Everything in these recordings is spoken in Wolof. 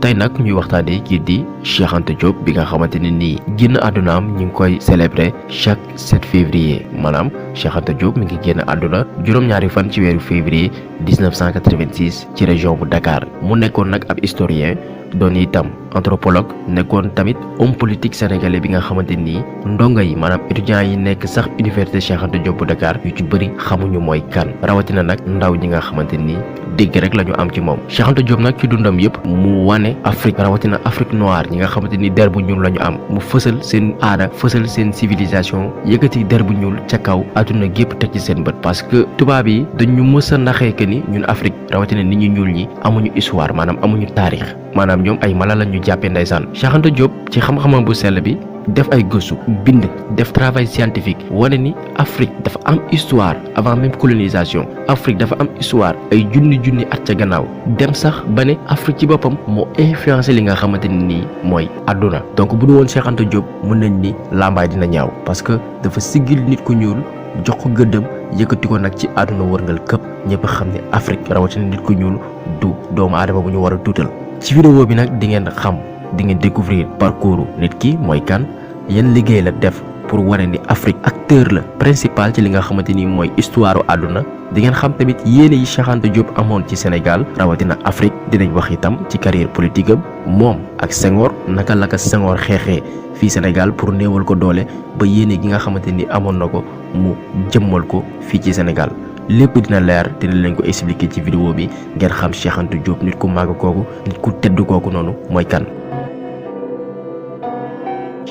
tey nag ñuy waxtaanee kii di Cheikh Anta Diop bi nga xamante ne nii génn àddunaam ñu ngi koy célébrer chaque 7 février maanaam Cheikh Anta Diop mi ngi génn àdduna juróom-ñaari fan ci weeru février 1986 ci région bu Dakar mu nekkoon nag ab historien doon itam anthropologue nekkoon tamit homme politique sénégalais bi nga xamante nii ndongo yi maanaam étudiants yi nekk sax université Cheikh Anta Diop bu Dakar yu ci bëri xamuñu mooy kan rawatina nag ndaw ñi nga xamante nii dégg rek la ñu am ci moom Cheikh Anta Diop nag ci dundam yëpp mu wane Afrique rawatina Afrique noire ñi nga xamante ni der bu ñuul la ñu am mu fësal seen aada fësal seen civilisation yëkkati der bu ñuul ca kaw àdduna gépp teg ci seen bët parce que tubaab yi dañu mës a naxee que ni ñun Afrique rawatina nit ñu ñuul ñi amuñu histoire maanaam amuñu taarix maanaam ñoom ay mala la ñu jàppee ndeysaan Cheikh Anta Diop ci xam-xamam bu sell bi def ay gëstu bind def travail scientifique wane ni Afrique dafa am histoire avant même colonisation Afrique dafa am histoire ay junni at ca gannaaw dem sax ba ne Afrique ci boppam moo influencé li nga xamante ni nii mooy àdduna donc bu du woon Cheikh Anta Diop mën nañ ni làmbaay dina ñaaw parce que dafa siggil nit ku ñuul jox ko gëddëm yëkkati ko nag ci àdduna wërngal këpp ñëpp xam ne Afrique rawatina nit ku ñuul du doomu aadama bu ñu war a tuutal ci vidéo bi nag di ngeen xam di ngeen découvrir parcours nit ki mooy kan yan liggéey la def pour wane ni Afrique acteur la principal ci li nga xamante ni mooy histoire àdduna di ngeen xam tamit yéene yi Cheikh Anta Diop amoon ci Sénégal rawatina Afrique dinañ wax itam ci carrière politique am moom ak Senghor naka la ko Senghor xeexee fii Sénégal pour néewal ko doole ba yéene gi nga xamante ni amoon na ko mu jëmmal ko fii ci Sénégal lépp dina leer dina leen ko expliquer ci vidéo bi ngeen xam Cheikh Anta Diop nit ku màgg kooku nit ku tedd kooku noonu mooy kan.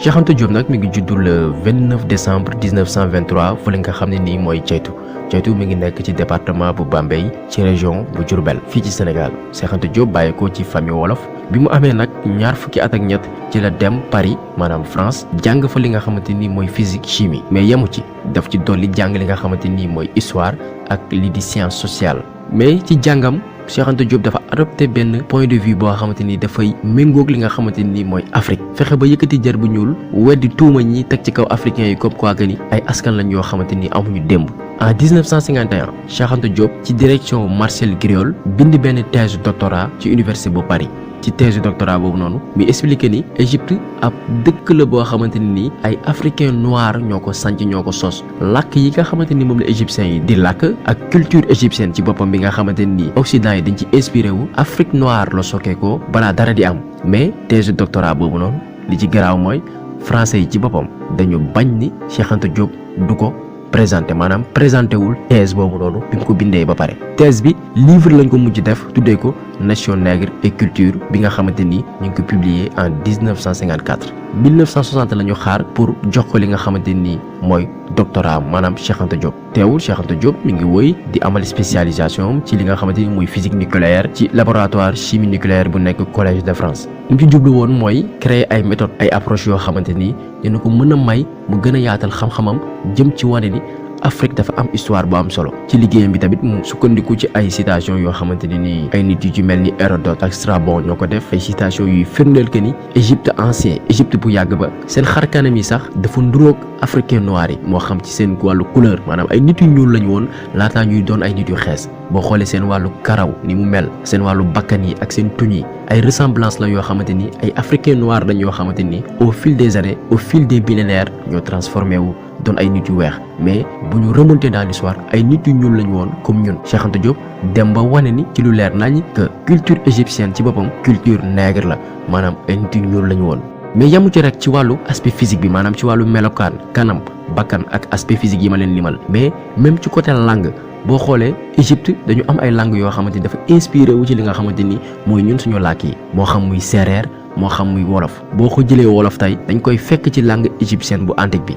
Cheikh Anta Diop nag mi ngi juddu le 29 décembre 1923 fële nga xam ne nii mooy Ceytu mi ngi nekk ci département bu Bambey ci région bu Diourbel fii ci Sénégal Cheikh Anta Diop bàyyeekoo ci famille wolof bi mu amee nag ñaar fukki at ak ñett ci la dem Paris maanaam France jàng fa li nga xamante ni mooy physique chimie mais yemu ci daf ci dolli jàng li nga xamante ni mooy histoire ak li di science sociale mais ci jàngam Cheikh Anta Diop dafa adopté benn point de vue boo xamante ni dafay méngoog li nga xamante ni mooy Afrique fexe ba yëkkati jar bu ñuul weddi tuuma ñi teg ci kaw africains yi comme quoi que ni ay askan lañ yoo xamante ni amuñu démb. En 1951 Cheikh Anta Diop ci direction Marcel Griol bind benn thèse doctorat ci université bu Paris ci thèse doctorat boobu noonu mi expliqué ni Égypte ab dëkk la boo xamante ni ay africains noirs ñoo ko sanc ñoo ko sos làkk yi nga xamante ni moom la égyptiens yi di làkk ak culture égyptienne ci boppam bi nga xamante ni Occident yi dañ ci inspiré wu Afrique noire la sokkee ko balaa dara di am mais thèse doctorat boobu noonu li ci garaaw mooy français yi ci boppam dañu bañ ni Cheikh Anta Diop du ko présenté wul thèse boobu noonu bi mu ko bindee ba pare thèse bi livre lañ ko mujj def tuddee ko nation nègre et culture bi nga xamante ni ñu ngi ko publié en 1954 1960 la ñu xaar pour jox ko li nga xamante ni mooy doctorat maanaam Cheikh Anta Diop teewul Cheikh Anta Diop mi ngi woy di amal spécialisation ci li nga xamante ni mooy physique nucléaire ci laboratoire chimie nucléaire bu nekk collège de France li mu ci jublu woon mooy créer ay méthodes ay approches yoo xamante ni dina ko mën a may mu gën a yaatal xam-xamam jëm ci wane ni Afrique dafa am histoire bu am solo ci liggéeyam bi tamit mu sukkandiku ci ay citation yoo xamante ne ni ay nit yu ci mel ni Hérodote ak Strabon ñoo ko def ay citation yuy firndeel que ni Égypte ancien Égypte bu yàgg ba seen xar kanam yi sax dafa nduróog africain noir yi moo xam ci seen wàllu couleur maanaam ay nit yu ñuul lañu woon laataa ñuy doon ay nit yu xees boo xoolee seen wàllu karaw ni mu mel seen wàllu bakkan yi ak seen tuñ yi ay ressemblance la yoo xamante ni ay africain noir dañ yoo xamante ni au fil des années au fil des millénaires ñoo transformé wu doon ay nit yu weex mais bu ñu remonté dans l'histoire ay nit yu ñuul lañu woon comme ñun Cheikh Anta Diop dem ba wane ni ci lu leer nañ que culture égyptienne ci boppam culture nègre la maanaam ay nit yu ñuul lañu woon mais yamu ci rek ci wàllu aspect physique bi maanaam ci wàllu melokaan kanam bakkan ak aspect physique yi ma leen limal mais même ci côté langue boo xoolee Égypte dañu am ay langues yoo xamante ni dafa inspiré wu ci li nga xamante ni mooy ñun suñu làkk yi moo xam muy séeréer moo xam muy wolof boo ko jëlee wolof tey dañ koy fekk ci langue égyptienne bu antique bi.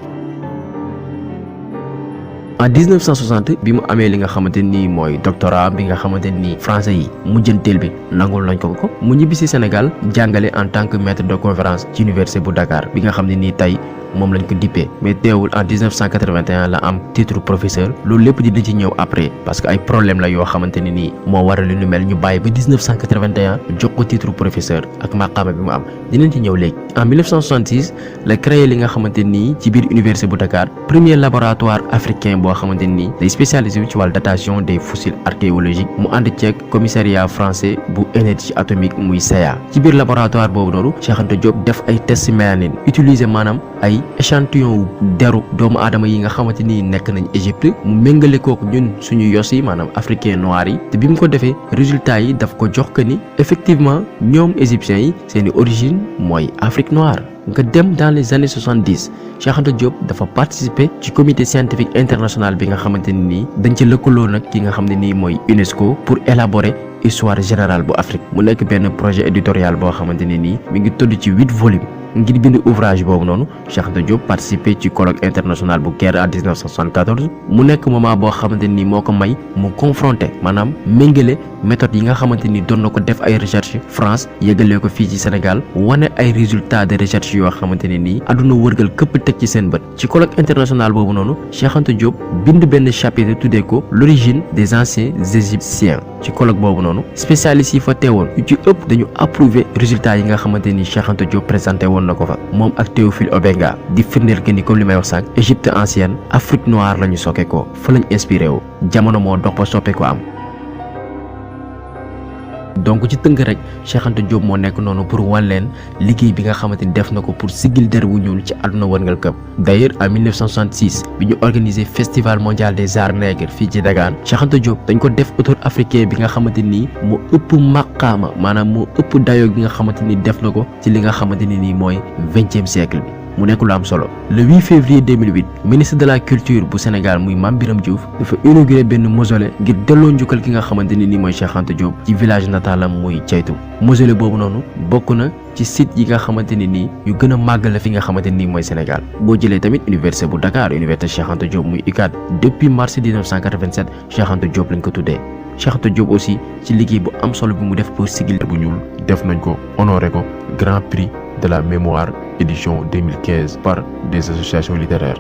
en 1960 bi mu amee li nga xamante ni mooy doctorat bi nga xamante ni français yi mujjanteel bi nangul nañ ko mu ñibbisi Sénégal jàngale en tant que maître de conférence ci université bu Dakar bi nga xam ne nii tey moom lañ ko dippee mais teewul en 1981 la am titre professeur loolu lépp dina ci ñëw après parce que ay problème la yoo xamante ne nii moo waral lu ñu mel ñu bàyyi ba 1981 jox ko titre professeur ak maqaama bi mu am dinañ ci ñëw léegi. en 1966 la créé li nga xamante nii ci biir université bu Dakar premier laboratoire africain boo xamante ni day spécialisé ci wàllu datation des fossiles archéologiques mu ànd ceeg commissariat français bu énergie atomique muy CEA. ci biir laboratoire boobu noonu Cheikh Anta Diop def ay test mélanine utiliser maanaam ay échantillon deru doomu aadama yi nga xamante ni nekk nañ Égypte mu méngale kooku ñun suñu yos yi maanaam africain noir yi te bi mu ko defee résultat yi daf ko jox que ni effectivement ñoom égyptiens yi seeni origine mooy Afrique noire. nga dem dans les années 70 Cheikh Anta Diop dafa participer ci comité scientifique international bi nga xamante ni nii dañ ci lëkkaloo nag ki nga xam ne nii mooy UNESCO pour élaborer histoire générale bu Afrique mu nekk benn projet éditorial boo xamante ne nii mi ngi toll ci 8 volumes ngir bind ouvrage boobu noonu Cheikh Anta Diop participer ci colloque international bu Caire en 1974 mu nekk moment boo xamante ni moo ko may mu confronter maanaam méngale méthode yi nga xamante ni doon na ko def ay recherche France yëgalee ko fii ci Sénégal wane ay résultats de recherche yoo xamante ne nii àdduna wërgal këpp teg ci seen bët ci colloque international boobu noonu Cheikh Anta Diop bind benn chapitre tuddee ko l'origine des anciens égyptiens ci colloque boobu noonu spécialistes yi fa teewoon yu ci ëpp dañu approuvé résultats yi nga xamante ni Cheikh Anta Diop présenté woon na ko fa moom ak Théophile Obenga di firndeel que ni comme li may wax sànq Égypte ancienne Afrique noire la ñu sokke ko fa lañ inspiré wu jamono moo dox ba soppe ko am. donc ci tënk rek Cheikh Anta Diop moo nekk noonu pour wan leen liggéey bi nga xamante ni def na ko pour siggil der wu ñuul ci àdduna wërngal këpp. d'ailleurs en 1966 bi ñu organisé festival mondial des arts nègres fii ci Dagaan Cheikh Anta Diop dañ ko def auteur africain bi nga xamante ni moo ëpp maqaama maanaam moo ëpp dayoo gi nga xamante ni def na ko ci li nga xamante ni nii mooy 20e siècle bi. mu nekk lu am solo le 8 février 2008 ministre de la culture bu Sénégal muy Mame Birame Diouf dafa inauguré benn mausolée ngir delloo njukkal ki nga xamante ni nii mooy Cheikh Anta Diop ci village natalam muy Ceytu. mausolée boobu noonu bokk na ci site yi nga xamante ni nii yu gën a màgg la fi nga xamante ni mooy Sénégal boo jëlee tamit université bu Dakar université Cheikh Anta Diop muy UCAD depuis mars 1987 Cheikh Anta Diop lañ ko tuddee. Cheikh Anta Diop aussi ci liggéey bu am solo bi mu def pour sigil bu ñuul def nañ ko honoré ko grand prix de la mémoire édition 2015 par des associations littéraires.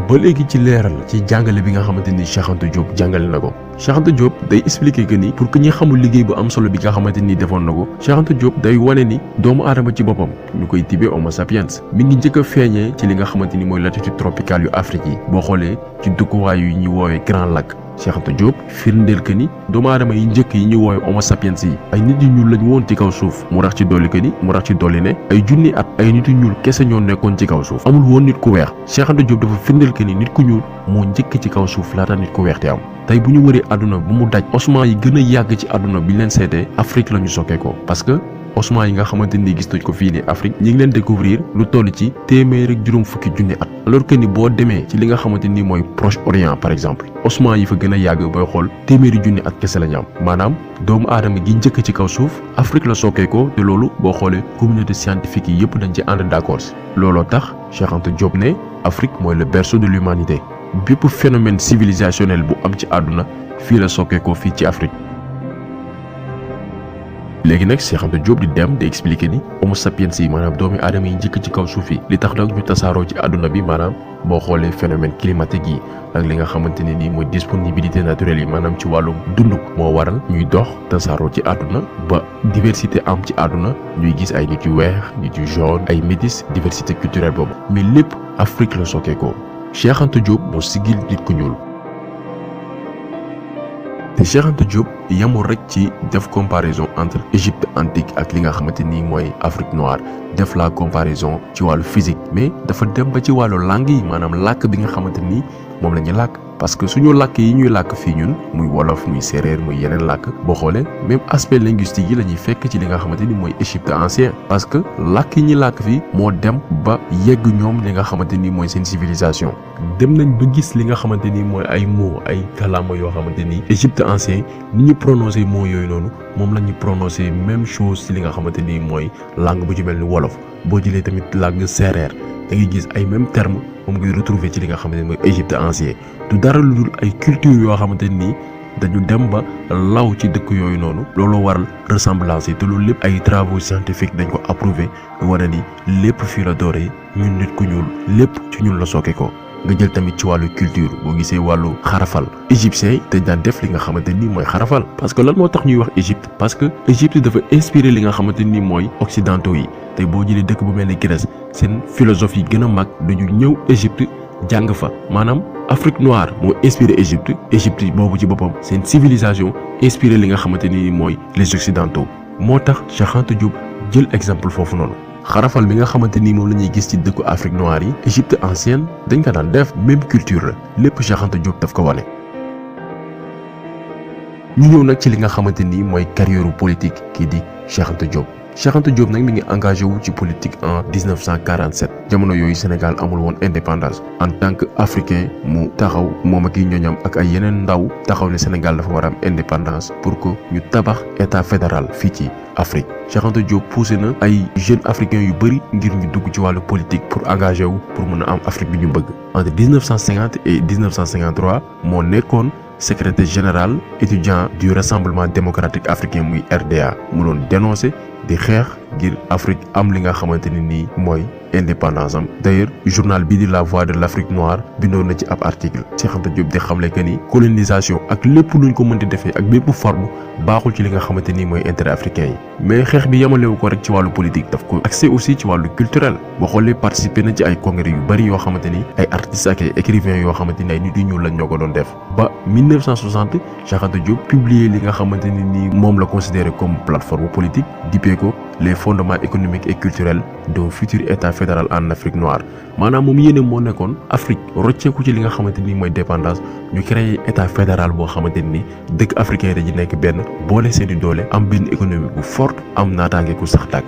ba léegi ci leeral ci jàngale bi nga xamante ni Cheikh Anta Diop jàngale na ko Cheikh Anta Diop day expliquer que ni pour que ñi xamul liggéey bu am solo bi nga xamante ni defoon na ko Cheikh Anta Diop day wane ni doomu aadama ci boppam ñu koy tibbee Homo sapiens mi ngi njëkk a feeñee ci li nga xamante ni mooy latitude tropicale yu Afrique yi boo xoolee ci dëkkuwaay yu ñuy woowee Grand Lac. Cheikh Anta Diop firndeel que ni doomu aadama yi njëkk yi ñu woowee Homo sapiens yi ay nit yu ñuul lañ woon ci kaw suuf mu rax ci dolli que ni mu rax ci dolli ne ay junni at ay nit yu ñuul kese ñoo nekkoon ci kaw suuf amul woon nit ku weex Cheikh Anta Diop dafa firndeel que ni nit ku ñuul moo njëkk ci kaw suuf laata nit ku weex te am tey bu ñu wëree àdduna bu mu daj ossements yi gën a yàgg ci àdduna bi leen seetee Afrique la ñu sokkee ko parce que ossements yi nga xamante ni gis nañ ko fii nii Afrique ñi ngi leen découvrir lu toll ci téeméer ak juróom fukki junni at alors que ni boo demee ci li nga xamante ni mooy Proche-Orient par exemple ossements yi fa gën a yàgg booy xool téeméeri junni at kese la ñu am maanaam doomu aadama gi njëkk ci kaw suuf Afrique la sokkee ko te loolu boo xoolee communauté scientifique yi yëpp dañ ci ànd d'accord si looloo tax Cheikh Anta Diop ne Afrique mooy le berceau de l'humanité bépp phénomène civilisationnel bu am ci àdduna fii la sokkee ko fii ci Afrique. léegi nag Cheikh Anta Diop di dem di expliquer ni Homo sapiens yi maanaam doomi aadama yi njëkk ci kaw suuf yi li tax nag ñu tasaaroo ci àdduna bi maanaam boo xoolee phénomène climatique yi ak li nga xamante ne nii mooy disponibilité naturelle yi maanaam ci wàllum dund moo waral ñuy dox tasaaroo ci àdduna ba diversité am ci àdduna ñuy gis ay nit yu weex nit yu jaune ay métis diversité culturelle boobu mais lépp Afrique la sokkee ko Cheikh Anta Diop moo sigil nit ku ñuul. te Cheikh Anta Diop yamul rek ci def comparaison entre Égypte antique ak li nga xamante ni mooy Afrique noire def la comparaison ci wàllu physique mais dafa dem ba ci wàllu langue yi maanaam làkk bi nga xamante ni moom la ñuy làkk parce que suñu làkk yi ñuy làkk fii ñun muy wolof muy séeréer muy yeneen làkk boo xoolee même aspect linguistique yi la ñuy fekk ci li nga xamante ni mooy Égypte ancien parce que làkk yi ñuy làkk fii moo dem ba yegg ñoom li nga xamante ni mooy seen civilisation dem nañ ba gis li nga xamante ni mooy ay mots ay kàllaama yoo xamante ni Égypte ancien ni ñu prononcé mots yooyu noonu moom la ñu prononcé même chose ci li nga xamante ni mooy langue bu ci mel ni wolof boo jëlee tamit langue séeréer da ngay gis ay même terme moom ngay retrouver ci li nga xamante ni mooy Égypte ancien du dara lu dul ay culture yoo xamante ni dañu dem ba law ci dëkk yooyu noonu looloo waral ressemblance yi te loolu lépp ay travaux scientifiques dañ ko approuvé wane ni lépp fii la dooree ñun nit ku ñuul lépp ci ñun la sooke ko. nga jël tamit ci wàllu culture boo gisee wàllu xarafal égyptiens yi dañ daan def li nga xamante ni mooy xarafal parce que lan moo tax ñuy wax Égypte parce que Égypte dafa inspiré li nga xamante ni mooy occidentaux yi tey boo jëlee dëkk bu mel ni Grèce seen philosophe yi gën a mag dañu ñëw Égypte jàng fa maanaam Afrique noire moo inspiré Égypte boobu ci boppam seen civilisation inspiré li nga xamante ni mooy les occidentaux moo tax Cheikh Anta Diop jël exemple foofu noonu. xarafal bi nga xamante ni moom la ñuy gis ci dëkku Afrique noire yi Égypte ancienne dañ ko daan def même culture la lépp Cheikh Anta Diop daf ko wane. ñu ñëw nag ci li nga xamante ni mooy carrière politique kii di Cheikh Anta Diop. Cheikh Anta Diop nag mi ngi engagé wu ci politique en 1947 jamono yooyu Sénégal amul woon indépendance en tant que africain mu taxaw moom ak i ñoñam ak ay yeneen ndaw taxaw ne Sénégal dafa war a am indépendance pour que ñu tabax état fédéral fii ci Afrique. Cheikh Anta Diop poussé na ay jeunes africains yu bëri ngir ñu dugg ci wàllu politique pour engagé wu pour mën a am Afrique bi ñu bëgg. Entre 1950 et 1953 moo nekkoon secrétaire général étudiant du Rassemblement démocratique africain muy RDA mu doon dénoncé di xeex ngir Afrique am li nga xamante ni nii mooy indépendance am. D'ailleurs journal bii di La Voix de l'Afrique noire bindoon na ci ab article Cheikh Anta Diop di xamle que ni colonisation ak lépp luñ ko mënti defee ak bépp forme baaxul ci li nga xamante ni mooy intérêt africain yi. mais xeex bi yamalewu ko rek ci wàllu politique daf ko accès aussi ci wàllu culturel boo xoolee participer na ci ay congrès yu bëri yoo xamante ni ay artistes ak ay écrivains yoo xamante ni ay nit yu ñuul lañ ñoo ko doon def ba 1960 Cheikh Anta Diop publier li nga xamante ni nii moom la considéré comme plateforme politique dippee ko les fondements économiques et culturels d'un futur état fédéral en Afrique noire maanaam moom yéene moo nekkoon Afrique rocceeku ci li nga xamante ni mooy dépendance ñu créé état fédéral boo xamante ni dëkk africain yi dañuy nekk benn boole seeni doole am benn économie bu forte am naataange ku sax tàkk.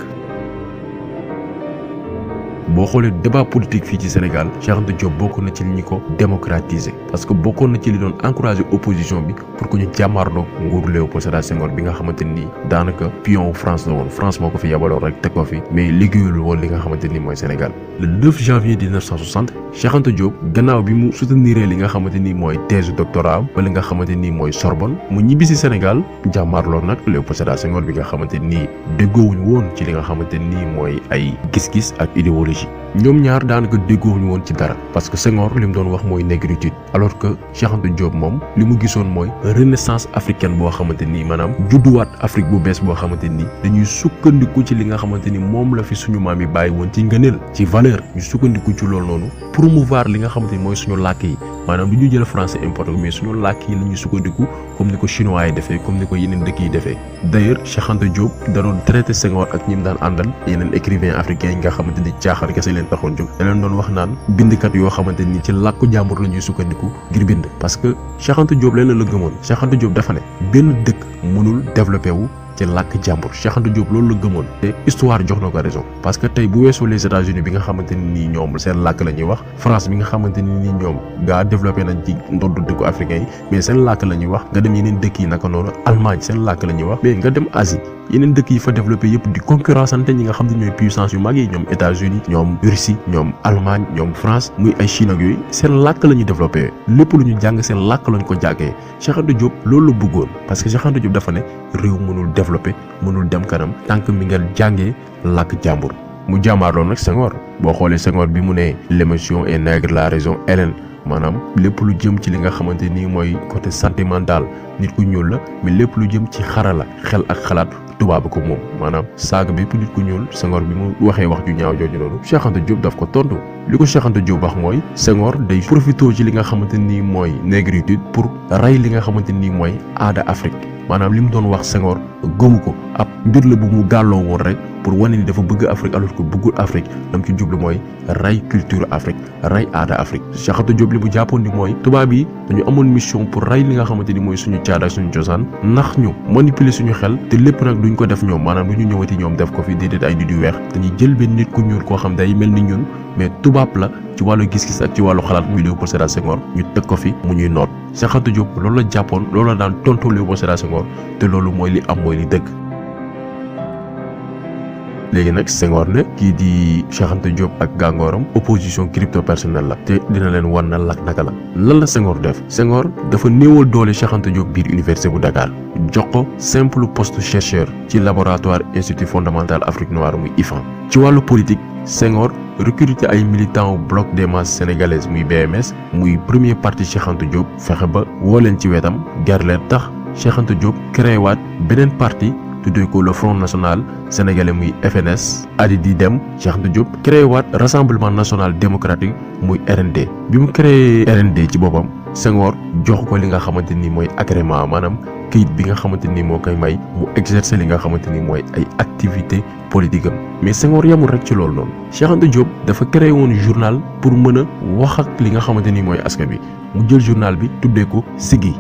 boo xoolee débat politique fii ci Sénégal Cheikh Anta Diop bokk na ci li ñu ko démocratiser parce que bokkoon na ci li doon encourager opposition bi pour que ñu jàmmaarloog nguuru Léopold Sédar Senghor bi nga xamante ni daanaka pion France la woon France moo ko fi yabaloon rek teg ko fi mais liggéeyul woon li nga xamante ni mooy Sénégal. le 9 janvier 1960 Cheikh Anta Diop gannaaw bi mu soutenir li nga xamante ni mooy thèse doctorat am ba li nga xamante ni mooy Sorbonne mu ñibbi si Sénégal jàmmaarloog nag Léopold Sédar Senghor bi nga xamante ni déggoowuñ woon ci li nga xamante ni mooy ay gis-gis ak idéologie. ñoom ñaar daanaka déggoowuñu woon ci dara parce que Senghor li mu doon wax mooy négritude alors que Cheikh Anta Diop moom li mu gisoon mooy renaissance africaine boo xamante ni maanaam judduwaat Afrique bu bees boo xamante ni dañuy sukkandiku ci li nga xamante ni moom la fi suñu maam yi bàyyi woon ci ngëneel ci valeur ñu sukkandiku ci loolu noonu promouvoir li nga xamante ni mooy suñu làkk yi maanaam du ñu jël français importé mais suñu làkk yi la ñuy sukkandiku comme ni ko chinois yi defee comme ni ko yeneen dëkk yi defee. D'ailleurs Cheikh Anta Diop da doon traité Senghor ak ñi mu daan àndal yeneen écrivain africain yi nga xamante ni caaxaan kese leen taxoon jóg da leen doon wax naan bindkat yoo xamante ni ci làkku jàmbur la ñuy sukkandiku ngir bind parce que Cheikh Anta Diop leen la gëmoon Cheikh Anta Diop dafa ne benn dëkk mënul développé wu ci làkk jàmbur Cheikh Anta Diop loolu la gëmoon te histoire jox na ko raison parce que tey bu weesoo les États-Unis bi nga xamante ni ñoom seen làkk la ñuy wax France bi nga xamante ni ñoom gaa développé nañ ci ndoddu dëkku africain yi mais seen làkk la ñuy wax nga dem yeneen dëkk yi naka noonu Allemagne seen làkk la ñuy wax mais nga dem Asie yeneen dëkk yi fa développé yëpp di concurrence ante ñi nga xam ne ñooy puissance yu mag yi ñoom États-Unis ñoom Russie ñoom Allemagne ñoom France muy ay Chine ak yooyu seen làkk la ñuy développé lépp lu ñu jàng seen làkk lañ ko jàngee Cheikh Anta Diop loolu la bëggoon parce que Cheikh Anta Diop dafa ne réew mënul développé mënul dem kanam tant que mi nga jàngee làkk jàmbur mu jàmmaarloo nag Senghor boo xoolee Senghor bi mu ne l'émotion est nègre la raison hélène maanaam lépp lu jëm ci li nga xamante ni mooy côté sentimental nit ku ñuul la mais lépp lu jëm ci xarala xel ak xalaat tubaab ko moom maanaam saaga bépp nit ku ñuul Senghor bi mu waxee wax ju ñaaw jooju noonu Cheikh Anta Diop daf ko tontu li ko Cheikh Anta Diop wax mooy Senghor day profité ci li nga xamante ni mooy négritude pour rey li nga xamante ni mooy aada Afrique maanaam li mu doon wax Senghor gëmu ko ab mbir la bu mu gàlloo woon rek pour wane ni dafa bëgg Afrique alors que bëggul Afrique lam ci jublu mooy rey culture Afrique rey aada Afrique Cheikh Anta Diop li mu jàppoon ni mooy tubaab yi dañu amoon mission pour rey li nga xamante ni mooy suñu caada ak suñu cosaan ndax ñu manipuler suñu xel te lépp nag duñ ko def ñoom maanaam du ñu ñëwati ñoom def ko fi déedéet ay nit yu weex dañuy jël benn nit ku ñuul koo xam day mel ni ñun mais tubaab la ci wàllu gis-gis ak ci wàllu xalaat muy Léopold Sédar Senghor ñu teg ko fi mu ñuy noot Cheikh Anta Diop loolu la jàppoon loolu la daan tontu Léopold Sédar Senghor te loolu mooy li am mooy li dëgg. léegi nag Senghor ne kii di Cheikh Anta Diop ak gàngooram opposition crypto personnelle la te dina leen wan na lak naka la lan la Senghor def Senghor dafa néewal doole Cheikh Anta Diop biir université bu Dakar jox ko simple poste chercheur ci laboratoire institut fondamental Afrique noire muy IFAN ci wàllu politique Senghor recruter ay militants au bloc des masses sénégalaises muy BMS muy premier parti Cheikh Anta Diop fexe ba woo leen ci wetam ger leen tax Cheikh Anta Diop créé waat beneen parti tuddee ko le Front National Sénégalais muy FNS adi di dem Cheikh Anta Diop créé waat Rassemblement National Démocratique muy RND bi mu créé RND ci boppam Senghor jox ko li nga xamante ni mooy agrément maanaam këyit bi nga xamante ni moo koy may mu exercer li nga xamante ni mooy ay activité politique am mais Senghor yamul rek ci loolu noonu Cheikh Anta Diop dafa créé woon journal pour mën a wax ak li nga xamante ni mooy askan bi mu jël journal bi tuddee ko Siggi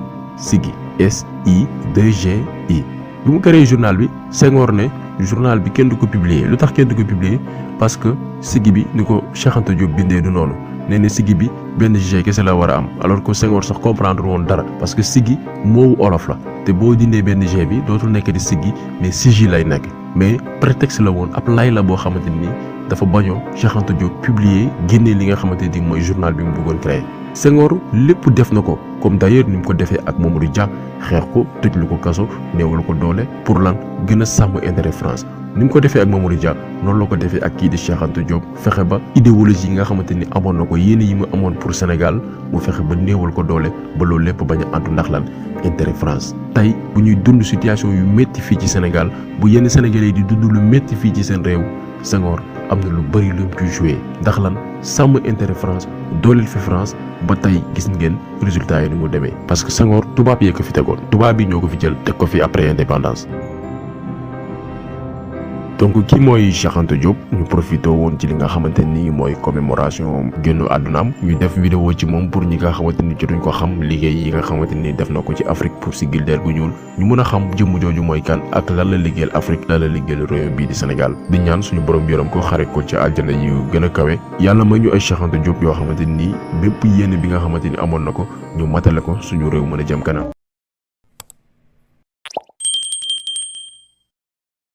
SI2GI bi mu créé journal bi Senghor ne journal bi kenn du ko publier lu tax kenn du ko publier parce que Siggi bi ni ko Cheikh Anta Diop bindee du noonu nee na Siggi bi benn G kese la war a am alors que Senghor sax comprendre woon dara parce que Siggi moowu olof la te boo dindee benn G bi dootul nekk di Siggi mais Siggi lay nekk mais prétexte la woon ab lay la boo xamante ni dafa bañoo Cheikh Anta Diop publier génnee li nga xamante ni mooy journal bi mu bëggoon créer Senghor lépp def na ko comme d'ailleurs ni mu ko defee ak Mamadou Dia xeex ko tëj lu ko kaso néewal ko doole pour lan gën a sàmm intérêt France ni mu ko defee ak Mamadou Dia noonu la ko defee ak kii di Cheikh Anta Diop fexe ba idéologie yi nga xamante ni amoon na ko yéene yi mu amoon pour Sénégal mu fexe ba néewal ko doole ba loolu lépp bañ a antu ndax lan intérêt France. tey bu ñuy dund situation yu métti fii ci Sénégal bu yenn Sénégalais di dund lu métti fii ci seen réew Senghor am na lu bëri lu mu ci joué ndax lan sàmm intérêt France dooleel fi France ba tey gis ngeen résultat yi ni mu demee parce que Senghor tubaab yee ko fi tegoon tubaab yi ñoo ko fi jël teg ko fi après indépendance. donc kii mooy Cheikh Anta Diop ñu profité woon ci li nga xamante ni mooy commémoration génnu àddunaam ñu def vidéo ci moom pour ñi nga xamante ni jotuñ ko xam liggéey yi nga xamante ni def na ko ci Afrique pour siggil der bu ñuul ñu mën a xam jëmm jooju mooy kan ak lan la liggéeyal Afrique lan la liggéeyal réew bii di Sénégal di ñaan suñu borom yërëm ko xare ko ci aljana yu gën a kawe yàlla may ñu ay Cheikh Anta Diop yoo xamante ni bépp yéene bi nga xamante ni amoon na ko ñu matale ko suñu réew mën a jëm kanam.